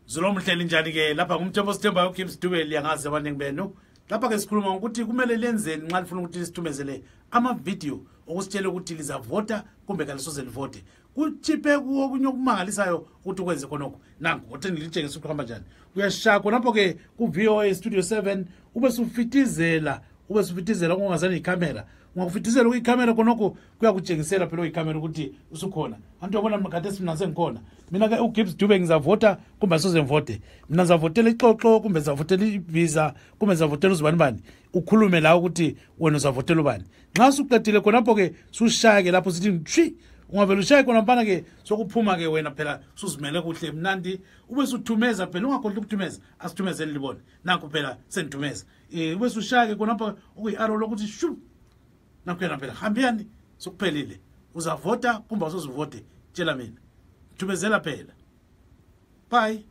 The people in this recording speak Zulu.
Zulomhleli njani ke lapha ngumthombo sithembayo uGibbs Dube liyangazi abaningi benu. Lapha ke sikhuluma ngokuthi kumele lenzeni nxa lifuna ukuthi lisithumezele ama-video okusitshela ukuthi lizavota kumbe kalisoze livote. Kuchiphe okunye okumangalisayo ukuthi ukwenze khonokho. Nanku othi ngilitshengise ukuthi kuhamba njani. Uyashaya khonapho ke ku-VOA Studio 7 ube sufitizela ungazani ikhamera. Ungakufitizela kuyikhamera khonokho kuyakutshengisela phela uyikhamera ukuthi usukhona. Antu yabona khathesi mina sengikhona. Mina ke uGibbs Dube ngizavota kumbe asoze ngivote. Mina ngizavotela ixoxo kumbe ngizavotela ibhiza kumbe ngizavotela uzibani bani. Ukhulume la ukuthi wena uzavotela ubani. Nxa usuqedile khonapho ke sushaya ke lapho sithi shwi. Ungavela ushaye khona mpana ke sokuphuma ke wena phela suzimele kuhle mnandi ube suthumeza phela ungakhohlwa ukuthumeza asithumezeni libone. Nanku phela sengithumeza. Ube sushaya ke khonapho okuyi-arrow lokuthi shu. Nakuyena phela hambiyani sokuphelile. Uzavota kumbe awusozivote tshela mina. Thumezela phela. Bye.